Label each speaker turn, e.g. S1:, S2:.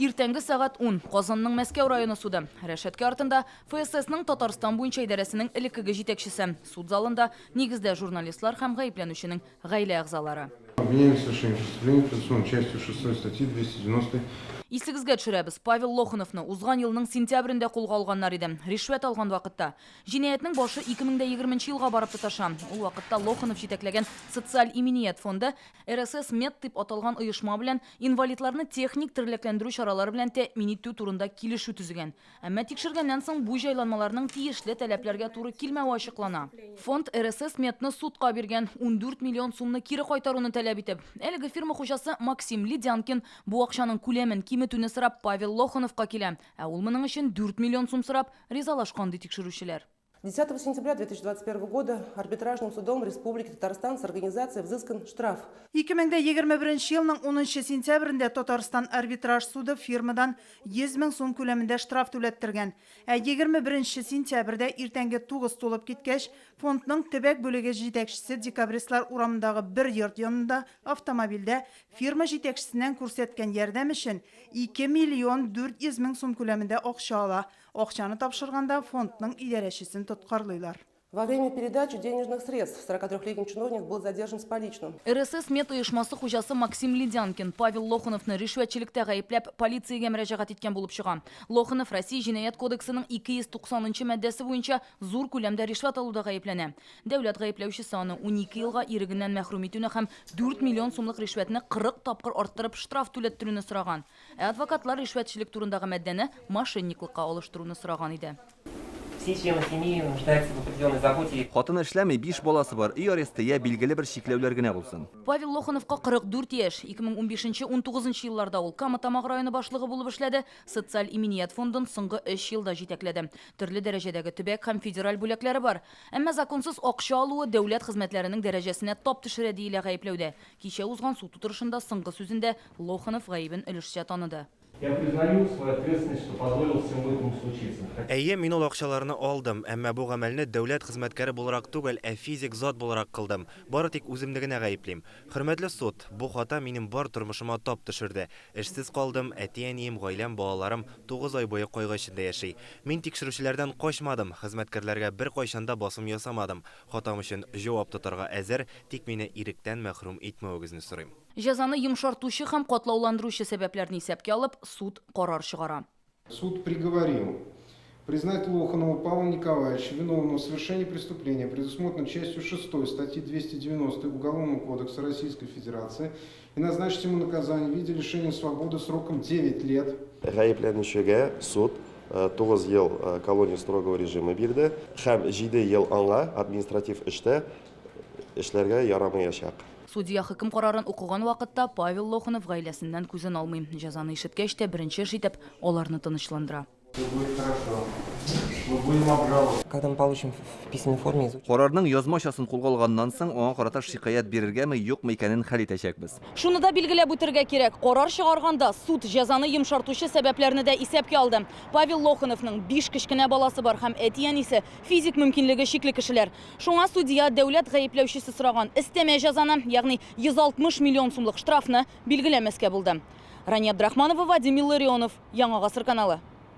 S1: Иртәнге сәгать ун. Казанның Мәскәү районы суды. Рәшәткә артында ФССның Татарстан буенча идарәсенең элеккеге җитәкчесе. Суд залында, нигездә, журналистлар һәм гаепләнүченең гаилә әгъзалары.
S2: Обвиняемый в совершении преступления, предусмотренного частью шестой статьи 290.
S1: Исегезгә төшерәбез, Павел Лохановны узган елның сентябрендә кулга алганнар иде. Ришвәт алган вакытта. Җинаятьнең башы 2020 нче елга барып тоташа. Ул вакытта Лоханов җитәкләгән Социаль иминият фонды РСС Мед дип аталган оешма белән инвалидларны техник тернәкләндерү чаралары белән тәэмин итү турында килешү төзегән. Әмма тикшергәннән соң бу җайланмаларның тиешле таләпләргә туры килмәве ачыклана. Фонд РСС Медны судка биргән, 14 миллион сумны кире кайтаруны таләп итеп. Әлеге фирма хуҗасы Максим Ледянкин бу акчаның күләмен киметүне сорап Павел Лохановка килә. Ә ул моның өчен 4 миллион сум сорап ризалашкан, ди тикшерүчеләр.
S3: 10 сентября 2021 года Арбитражным судом Республики Татарстан с организацией взыскан штраф.
S4: 2021 елның унынчы сентябрендә Татарстан Арбитраж суды фирмадан 100 мең сум күләмендә штраф түләттергән. Ә 21 сентябрьдә иртәнге тугыз тулып киткәч, фондның төбәк бүлеге җитәкчесе Декабристлар урамындагы бер йорт янында автомобильдә фирма җитәкчесеннән күрсәткән ярдәм өчен 2 миллион 400 мең сум күләмендә акча ала. Акчаны тапшырганда фондның идарәчесен тоткарлыйлар.
S3: Во время передачи денежных средств 43-летний чиновник был задержан с поличным.
S1: РСС Мед оешмасы хуҗасы Максим Ледянкин Павел Лохановны ришвәтчелектә гаепләп, полициягә мөрәҗәгать иткән булып чыга. Лоханов Россия Җинаять кодексының 290 нчы маддәсе буенча зур күләмдә ришвәт алуда гаепләнә. Дәүләт гаепләүчесе аны 12 елга ирегеннән мәхрүм итүне һәм 4 миллион сумлык ришвәтне 40 тапкыр арттырып штраф түләттерүне сораган. Ә адвокатлар ришвәтчелек турындагы маддәне мошенниклыкка алыштыруны сораган иде.
S5: Все члены семьи нуждаются в определенной заботе.
S6: Хатыны эшләми, биш баласы бар, өй аресты йә билгеле бер чикләүләр генә булсын.
S1: Павел Лохановка 44 яшь. 2015-19 нчы елларда ул Кама Тамагы районы башлыгы булып эшләде, социаль иминият фондын соңгы өч елда җитәкләде. Төрле дәрәҗәдәге төбәк һәм федераль бүләкләре бар. Әмма законсыз акча алуы дәүләт хезмәтләренең дәрәҗәсенә тап төшерә, диелә гаепләүдә. Кичә узган суд утырышында соңгы сүзендә Лоханов гаебен өлешчә таныды.
S7: Я признаю свою ответственность, что позволил всему этому случиться.
S8: Әйе, мин ул акчаларны алдым, әмма бу гамәлне дәүләт хезмәткәре буларак түгел, ә физик зат буларак кылдым. Бары тик үземне генә гаеплим. Хөрмәтле суд, бу хата минем бар тормышыма тап төшерде. Эшсез калдым, әти-әнием, гаиләм, балаларым тугыз ай буе кайгы эчендә яши. Мин тикшерүчеләрдән качмадым, хезмәткәрләргә беркайчан да басым ясамадым. Хатам өчен җавап тотарга әзер, тик мине иректән мәхрүм итмәвегезне сорыйм.
S1: Җәзаны йомшартучы һәм катлауландыручы сәбәпләрне исәпкә алып, суд карар чыгара.
S2: Суд приговорил признать Лоханова Павла Николаевича виновным в совершении преступления, предусмотренного частью шестой статьи 290 Уголовного кодекса Российской Федерации, и назначить ему наказание в виде лишения свободы сроком 9 лет.
S9: Гаепләнүчегә суд 9 ел колония строгого режима бирде һәм 7 ел аңа административ эштә эшләргә ярамаячак.
S1: Судья хөкем карарын укыган вакытта Павел Лоханов гаиләсеннән күзен алмый. Җәзаны ишеткәч тә, беренче эш итеп, аларны тынычландыра.
S7: Все будет хорошо. Мы будем обжаловать.
S5: Когда мы получим в письменной форме, изучим.
S6: Карарның язмачасын кулга алганнан соң, аңа карата шикаять бирергәме, юкмы икәнен хәл итәчәкбез.
S1: Шуны да билгеләп үтергә кирәк, карар чыгарганда суд җәзаны йомшартучы сәбәпләрне дә исәпкә алды. Павел Лохановның биш кечкенә баласы бар һәм әти-әнисе физик мөмкинлеге чикле кешеләр. Шуңа судья дәүләт гаепләүчесе сораган өстәмә җәзаны, ягъни 160 миллион сумлык штрафны билгеләмәскә булды. Рания Абдрахманова, Вадим Илларионов, Яңа гасыр каналы.